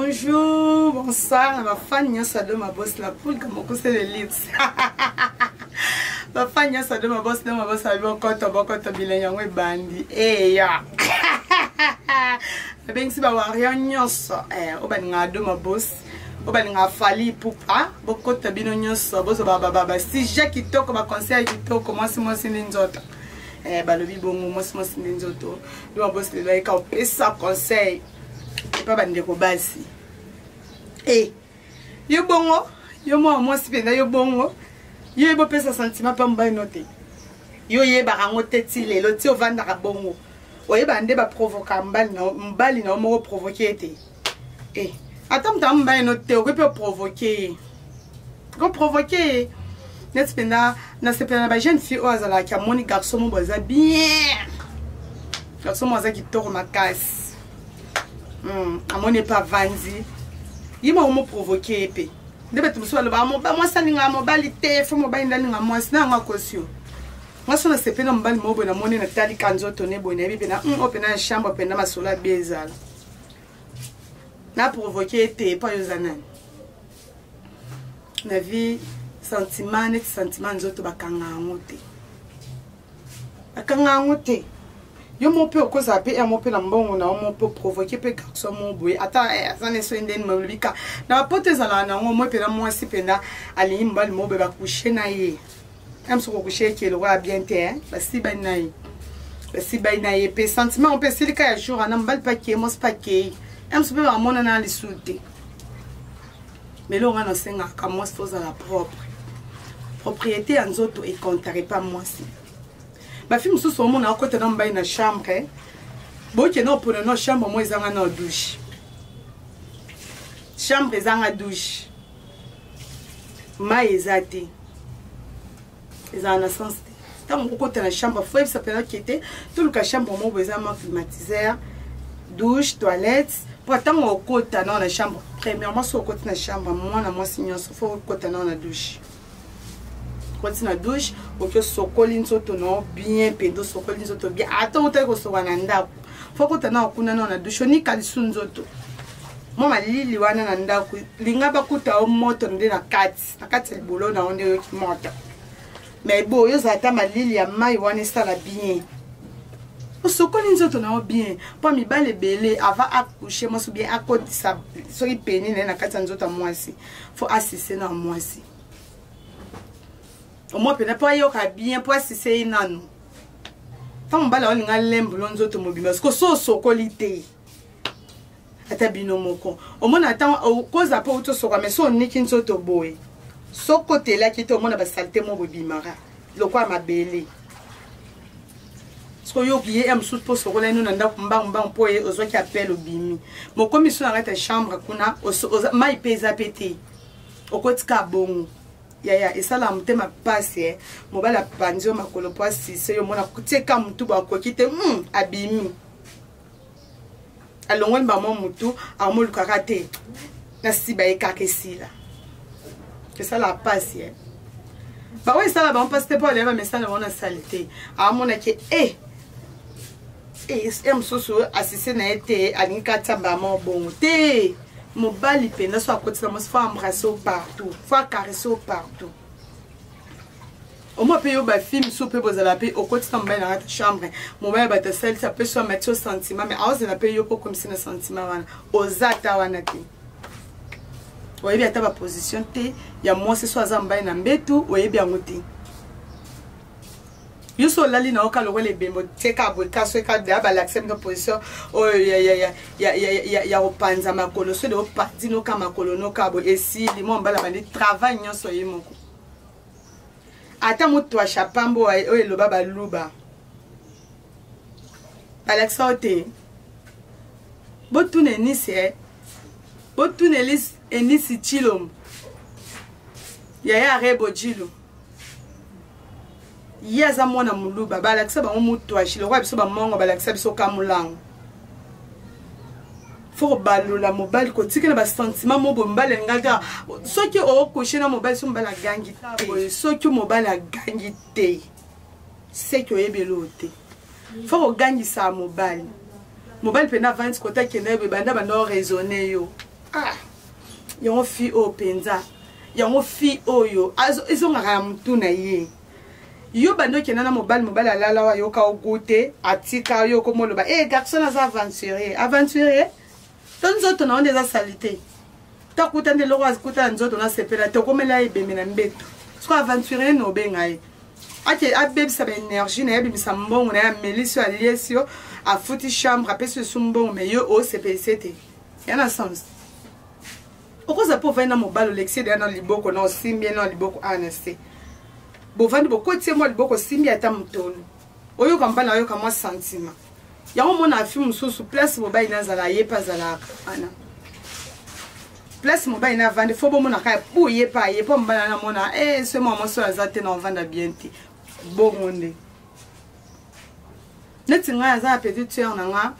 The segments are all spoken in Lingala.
Bonjour, bonsoir, na bafani nyonso ya Doma Boss la poule mokuse le lips. Bafani nyonso ya Doma Boss, Doma Boss abi bokoto bokoto bilengi yango ebandi. Eya. Nabengisi ba warrior nyonso eh, oyo balingaka Doma Boss, oyo balingaka Fally Ipupa, bokota bino nyonso, bozwa ba ba ba sujet kitoko, ba conseil kitoko, mwasi mwasi nde nzoto. Eh, balobi bongo mwasi mwasi nde nzoto. Doma Boss lelo ayeka kopesa conseil epa bandeko basi e eh, yo bongo yo mwana mwasi mpenza yo bongo yo yeba opesa sentiment mpa mobali no te yo oyebaka yango te ti lelo ti ovandaka bongo oyebaka nde baprovoka mobali na yo moko provoke ye te e eh, ata moto ya mobali no te okoki mpe oprovoke ye koprovoke ye neti mpenza nasepela na bajeune fille oyo azalaki amoni garçon moko aza bien garçon moko aza kitoko makasi amoni epe avandi ye moko moprovoke ye mpe nde bato mosusu balobaka mwasi alingaka mobali te fo mobali nde alinga mwasi na yango akosi yo mwasi oyo nasepeli na mobali moko boye namoni natali ka nzoto ne boye nayebi mpena oyo mpena ya chambre mpena masolo abe ezala na provoke ye te epai oza nani na vie sentiment neti sentiment nzoto bakanga yango te bakanga yango te yo moko mpe okozala mpe yango mpe na mbongo na yo moko mpe oprovoke mpe garçon moko boye ata eh, aza na esoi ndeni molobi ka na bapoto ezalaka na yango moi mpena mwasi mpenza alingi mobali moko boye bakushe na ye na mosuku okushe eke lokola bien te eh, basibani na ye basibani na ye mpe sentiment mpe esilika ya jour wana mobali mpe akei mwasi mpe akei ya mosuku mpe bamonana lisusu te mais eloko nga nasengaka mwasi tozala propre propriété ya nzoto ekontare pa mwasi bafi mosusu omona akota na mobali na chambre bokende opona no chambre mo ezanga na douche chambre ezanga douche mai eza te ezala na sens te ntango okokota na chambre fo yebisa mpenza ke te toluka chambre moko boye eza mwa climatiseur douche toilette mpo ntango okota nao na chambre premièrement soki okoti na chambre mwana mwasi nyonso fo okota nao na douche okoti na douche oki osokoli nzoto nao bien mpenza osokoli nzoto bien ata otaki kosokola na ndako fo okota nao kuna nao na douche onika lisu nzoto mwa malili wana na ndako linga bakuta yo moto nde na kati na kati ya libolo na yo nde oyoki moto mais bo oyo ozala ata malili ya mai wana esala bien osokoli nzoto na yo bien mpo mibali ebele avant acouche mwasi bien akotisa soki peni na ye na kati ya nzoto ya mwasi fo asise na mwasi omoi mpena mpo ayoka bien mpo asise ye nanu ntango mobali aolinga lembulo nzoto mobimba siko so osokoli te ata bino moko omona ata okoza mpo outi osoka mai so oniki nzoto boye soki otelaki te omona basalite moko ebimaka lokola mabele soki oyoki ye ya mosusu mpo osokola ye no na ndako mbangu mbangu mpo ye ozwaki appel obimi mokomi so na kati ya chambre kuna mai mpe eza mpe te okotika bongo yaya esalaka motema mpasi eh. Mobali apanzi yo makolo mpo asise yo omona tieka motu bakoki te abimi alongoli bango motu amolukaka te nasiba ye kaka esila esalaka mpasi eh. Bango esala bango mpasi te mpo alaya bamesana bango na sali te amonaki e eh, mosusu asise na ye te alingi katia mbama bongo te mobali mpenza so akotisa mwasi fo embrasse o partout fo acaresse o partout omoi mpe yo bafille mosusu mpe bozala mpe okotisa mobali na kati chambre mobali bato asalisi apesi yo amati yo sentiment mais aozela mpe yo mpo okomisi na sentiment wana oza ata wana te oyebi ata baposition te ya mwasi so aza mobali na mbetu oyebi yango te yo so olali na oka lokola ebembo tieka boye kaso eka deya balakisa bino position oyo ya kopanza makolo so de opanzi noka makolo noka boye esili mwa mobali abandi travail nyonso ye moko ata moto ashapambo oyo eloba baluba balakisa yo te botuna enisi e botuna enisi chilombo yaya arebo jilo ye aza mwana moluba balakisa bango mutwashi lokola biso bamongo balakisa biso kamulango fo kobalola mobali kotikela basentiment mo boye mobali alinga kaka soki okoshe na mobali so mobali agangi te soki mobali agangi te seki oyebi eloo te fo kogangisa mobali mobali mpena avandi kota akende boye banda banda oraisonne yo. Ah, yango fille oyo mpenza, yango fille oyo ezongaka na motu na ye. Yo bandi okenda na mobali, mobali alala wa yoka ogu te, atika yo okoma oloba e eh, garçon aza aventurier. Aventurier to nzoto na yo nde eza salite, to akuta nde eloko akuta na nzoto nasepela te, okomela ye ebembe na mbeto. Siko aventurier na obenga ye ake abebisa baénergie na ye, abimisa mbongo na ye, amelisi yo, aliesi yo, afuti chambre, apesi yo su mbongo, mais yo osepelise te. Ya na sens okoza mpo ovandi na mobali, olekisi deya na liboko na osimbi ye na liboko awa na se, bovandi bokoti ye mwa liboko, osimbi ata motolu, oyoka mobali ayoka mwa sentiment yango. Omona afi mosusu place mobali nazala, ye mpe azalaka wana place mobali na avandi, fo bomonaka ya po ye mpe aye mpo mobali wana amona e se mwa mwasi oyo aza te na ovanda bien te. Bongo nde neti ngai aza na petite sœur na nga,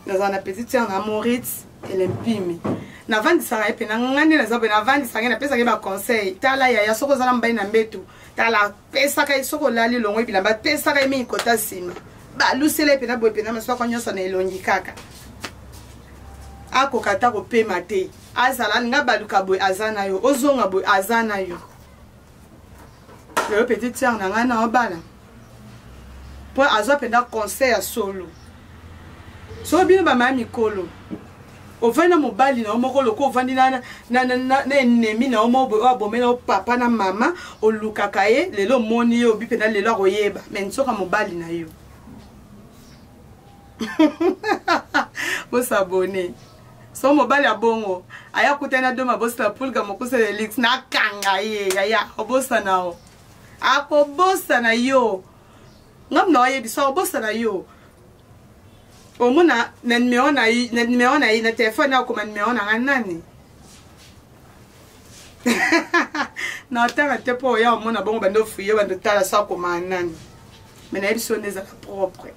nazala na petite sœur na Moritz Elempimi, navandisaka ye mpena ngai nde naza boye, navandisaka ye, napesaka ye baconseil: tala yaya, soki oza na mobali na mbetu, tala, pesaka ye, soki olali longo bilamba, pesaka ye mingi kota nsima, balusela ye mpena boye mpena maswako nyonso na elongi kaka, akoka ata kopema te, azala alinga baluka boye aza na yo, ozonga boye aza na yo. Lelo petite sœur na ngai na obala mpo azwa mpenza conseil ya solo. Soki bino bamaya mikolo, ovandi na mobali na yo moko loko ovandi na ennemi na yo moko boye oyo abomeli yo papa na mama, olukaka ye, lelo omoni ye, obi mpenza lelo akoyeba me nsoka mobali na yo. Bosabone. So mobali ya bongo aya kutani na doma bosala pulga mokuse elix, nakanga ye yaya, obosana o akobosana yo, ngambu na oyebisa akobosana yo. Omona na numero na ye, na numero na ye na telefone, akoma numero na nga nani na otanga te, mpo oya omona bongo bando fuye, bando tala so akoma nani. Me nayebi so nde ezala propre,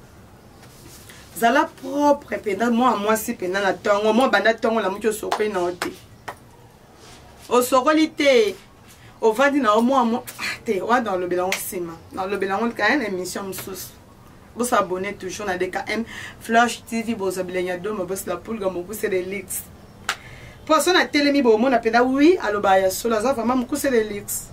zala propre mpenza mwa mwasi mpenza na ntongo, mwa banda ntongo lamuki, osokoli na yo te, osokoli te, ovandi na yo mwa mwa ah, te wana nalobela yango nsima, nalobela yango kaya na émission mosusu. Bosabone toujours na DKM Flash TV, bozwa bilenge ya doma bosila pulga mokuse de luxe. Poisson atelemi, bomona mpenza wi alobaka ya solo, aza vraiment mokuse de luxe.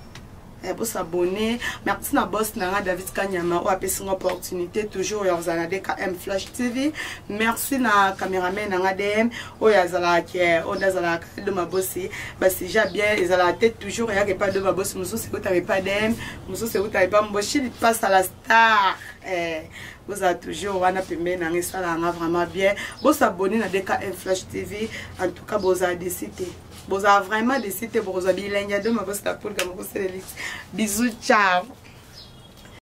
Eh, bosabone. Merci na boss na nga David Kanyama oyo apesi nga opportunité toujours ya kozala na DKM Flash TV. Merci na cameraman na nga DM oyo azalaka, eh, oyo nde azalaka do mabosi basija bien, ezalaka te toujours eyaka epa do mabosi, mosusu eutaka epa DM, mosusu eutaka epa Mboshili Pasa la star. Eh, bozala toujours wana pembeni nanga, esalaka nga vraiment bien. Bosabone na DKM Flash TV. En tout cas bozala desi te, bozala vraiment desi te, bokozwa bilengi ya do mabosi na pulga mokosele. Bisous, ciao.